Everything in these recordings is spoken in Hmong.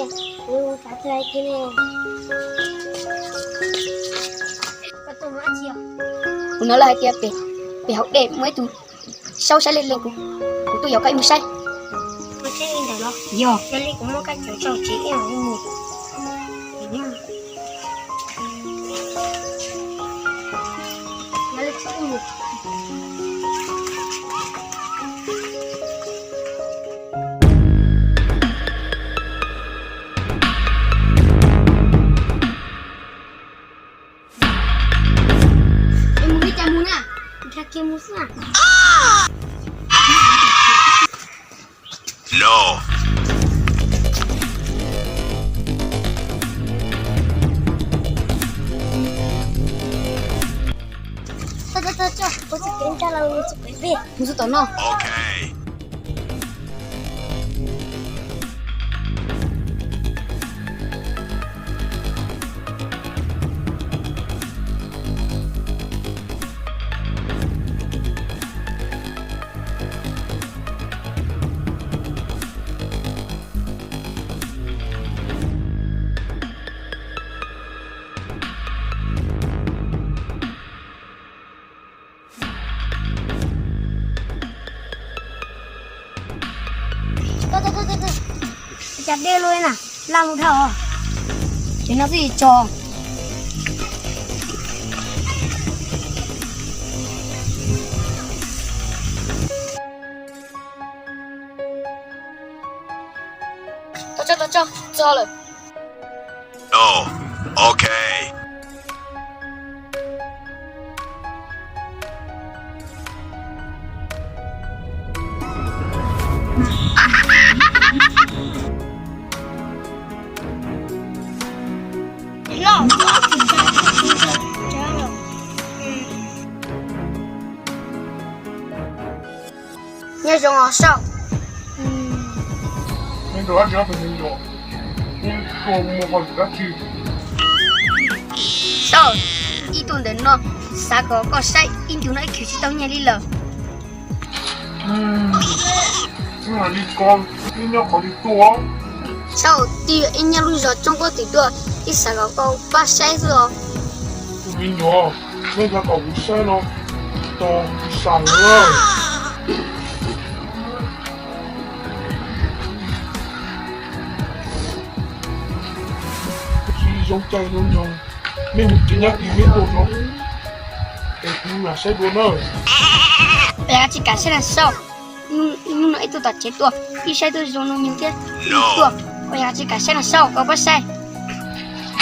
Kuv hnov lawv hais tias pem, pem hauv dej muaj ib tug saub saib lej lej kuv, kuv tuaj yaum koj ib mus saib. Yog. Es mus li cas mus na? Nkag kiag mus xwb na. Mus txog tom no. Cas dej luaj na, laj mus dhau. Ces no twb tsis tso. Tau tso, tau tso, txog lawm. Nyob zoo os Saub. Saub, ib tug ntawm no xav kom koj saib ib ntus no ib khwv tsis tau nyiaj li lawm. Saub, twb yog ib nyuag lub zos tsob pob twm tuaj, ib xav kom koj pab saib xwb os. Tus me nyuam, nej xav kom kuv saib no, tos kuv xav lawm. Tsis zoo cai zoo nyoog, nej mus tsis nyab kis nej tuaj no, es kuv lam saib dua na. Peb tsis kam saib na Saub. Hnub no ib tug tom tsev tuaj, ib saib twb zoo no nyoog thiab tuaj, koj yog tsis kam saib no Saub, koj pab saib.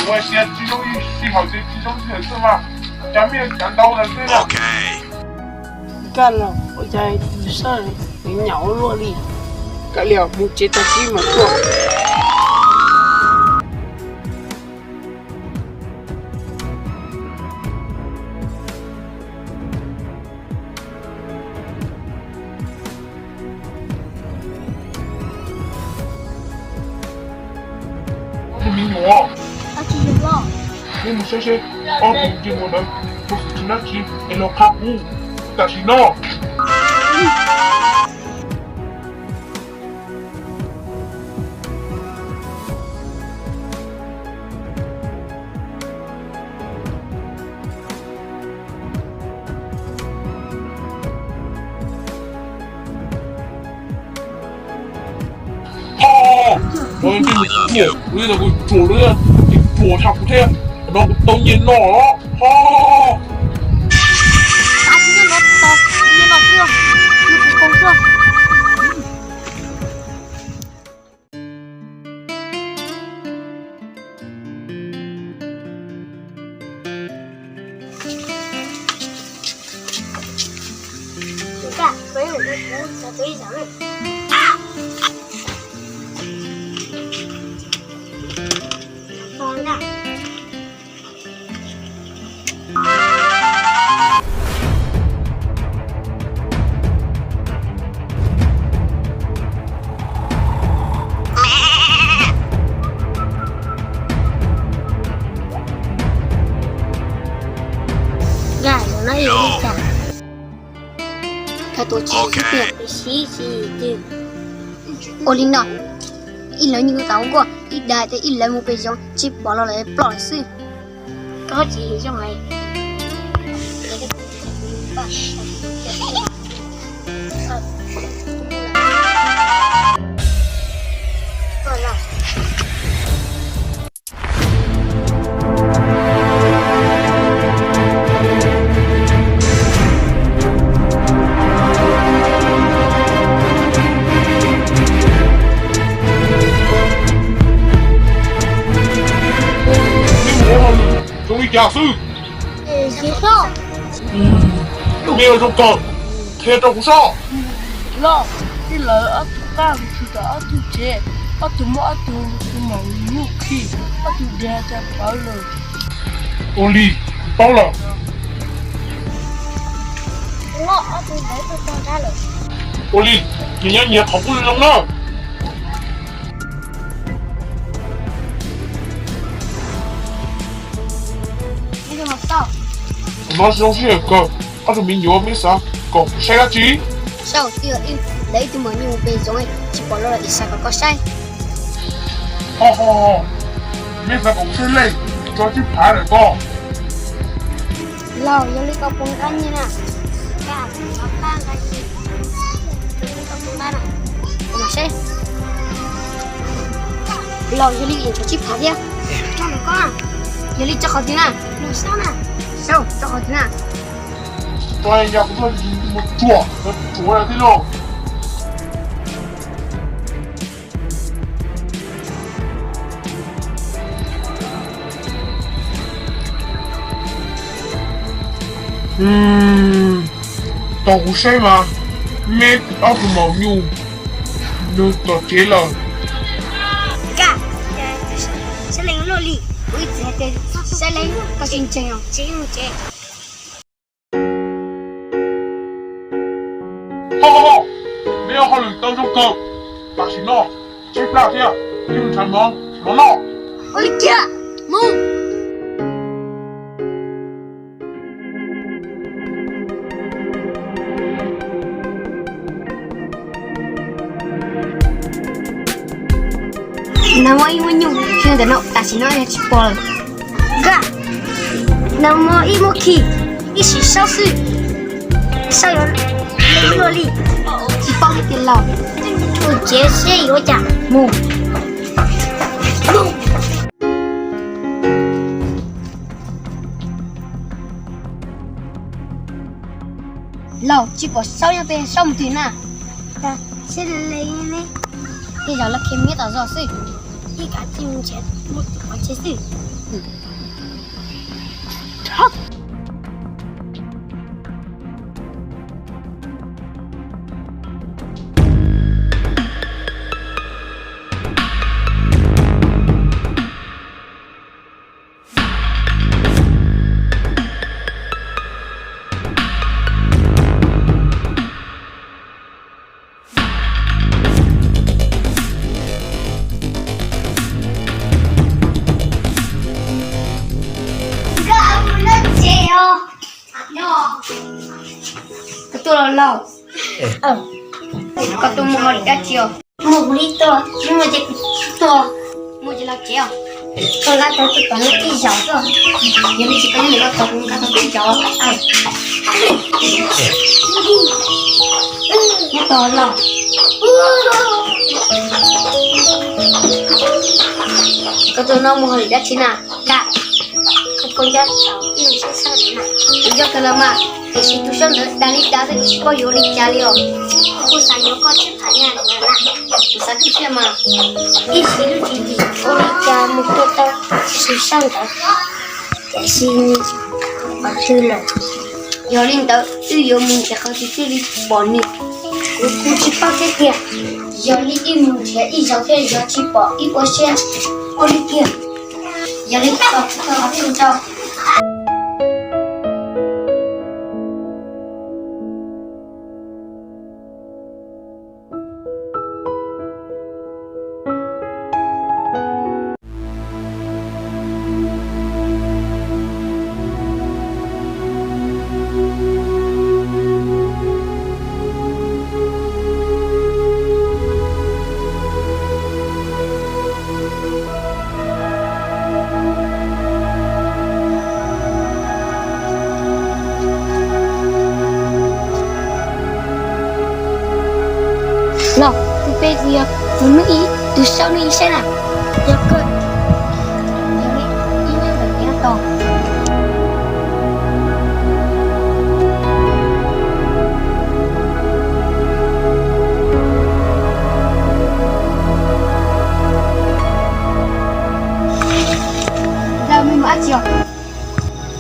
Ua cas tsis zoo ib sij hawm ces tsis zoo sij hawm xwb mas, cas mej cas ntau lawm xwb na. Kaj los ua cas tsis saib, nyaum luaj li. Kaj liam mus tsev tag kis mam tuaj. Tus me nyuam, nej mus saib seb ob tug ntsej muag ntawd puas tsis nab tsi es los qha kuv tam sim no. Ho, no ntej mus kuv, kuv li kuv tsuas lawm, ces tsuas tshaj kuv thiab, no kuv tau nyiaj no los ho. Nkag no ib yam li cas? Khav tuam tsev ib tiag, sib sib twg. Ua li no, Ib lawv nyob kuv tas ua nkuaj, ib dag tias ib lawv mus pem zoov tsis pom los lawv ploj lawm xwb. Koj tsis zoo lawm. Zoo li cas xwb? Nej zoo kawg, qhia rau kuv saib. Lauj, tij laug, ob tug qab tshwm tau ob tug tsev, ob tug muab ob tug tus maum nyuj khi, ob tug diav cas pawv lawm. Ua li, paub lawm. Ua li, nyias nyob nyias qhov pub zoo na. Kuv no zoo sij hawm kawg, ob tug me nyuam, mej xav kom kuv saib dab tsi? Saib, twb yog lawv ib tug maum nyuj pem zoov tsis pom los ib xav kom koj saib. Ho ho, mej xav kom kuv saib leej twg tso tsib phav lawm ko? Laus, yog li koj puas nqa nyiaj na? Kuv mam saib. Laus, yog li tso tsib phav thiab. Yog li tso qhov twg na? Saib, tso qhov twg na? Tso yog kuv tuaj mus tsuam, tsuam lawm thiab lauj. Tau kuv saib mas, meb ob tug maum nyuj nws tom tsev lawm. Nkaj, saib leej luaj li, kuv ib txwm hais tias saib leej koj tsis ntseeg os. Ho ho ho, meb ua hauj lwm tau zoo kawg, tam sim no tshaib plab thiab, ib mus nrhav mov, mov noj. Ua li kiag, mus. Nag hmo ib muaj nyuj, ntawm no tam sim no yog tsis pom lawm. Nkaj, nag hmo ib muaj khi, ib sim saib xwb, saib yuav luaj li, tsis paub hais tias laus, mus tsev seb yuav cas mus. Laus, tsis pom saib nyob pem, saib mus twg na? Tej zaum lawv khiav miab tom zos xwb. Ib kav tsij mus nrhiav mus tom qhov tsev xwb. Koj tuaj los laus? Koj tuaj muaj hauj lwm dab tsi os? Muaj kuv li tuaj, muaj ces kuv tuaj. Muaj ces los tsev os. Koj nqa tau tus tom no ib zaug tuaj. Yog li tsis koj nyob ntawm no tos kuv nqa tau ib zaug. Nyob tos los. Koj tuaj no muaj hauj lwm dab tsi na? Nkaj, koj nco tau ib mus sab sab ntawd na. Kuv nco kawg los mas, tiam sis tus sab ntawd dag li dag xwb, kuv tsis paub yuav ua li cas li os. Kuv xav yuav koj tsib phav nyiaj na. Kuv xav tu siab mas. Ib sim lub tswv yim ua li cas mus tua tau tus sab ntawd, tiam sis qhov twg lawm? Yog li ntawd wb yuav mus nrhiav qhov twg thiaj li pom nws? Kuv kuj tsis paub thiab tiag. Yog li wb mus nrhiav ib zaug thiaj yog tsis pom wb ua siab ua li tiag. Yog li tos kuv tau qhov twg rau. Peb kuj yog tus nub ib, tus saub nub ib saib na. Yog kawg, yog li ib nyob ntawm kev no tos.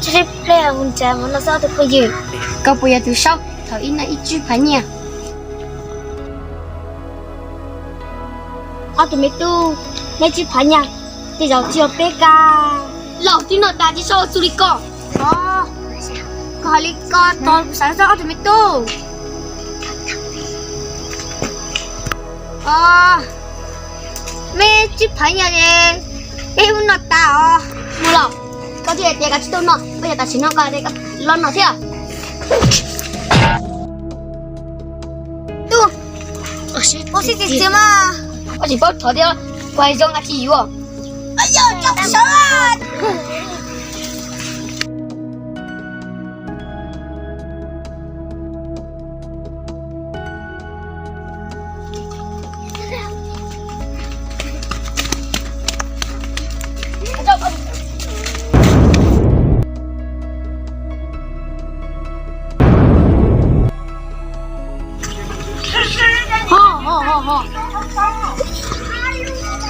Tsis ib pliag mus ntsib mus noj xwb ob tug phooj ywg. Koj puas yog tus saub thaum ib no ib tswb phav nyiaj? Ob tug me tub, neb tswb phav nyiaj, tej zaum tsis yog peb kab. Laus twb noj tas tsis saub txuj li koj. Koj hais li ko tos kuv xav zoj ob tug me tub. Meb tswb phav nyiaj es peb mus noj tas os. Mus los, koj thiaj tias koj tsis tau noj, koj yog tam sim no koj los noj thiab. Tub, ua siab txias txias mas. Koj tsis paub thov thiab, kuv hais zoo nqa tsis yuav.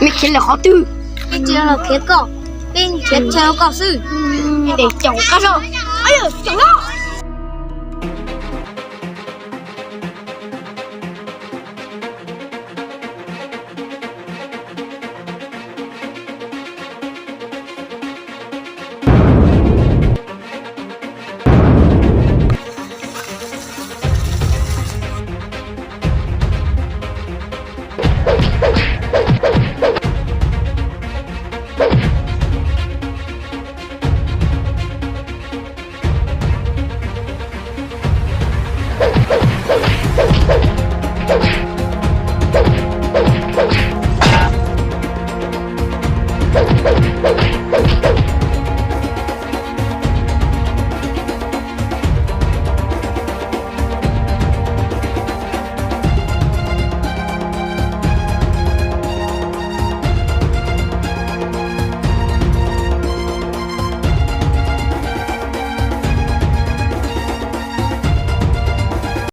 Mej khiav lawm qhov twg? Peb tsis los khiav koj, peb khiav chaw koj xwb. Ces caum koj zog. Caum los.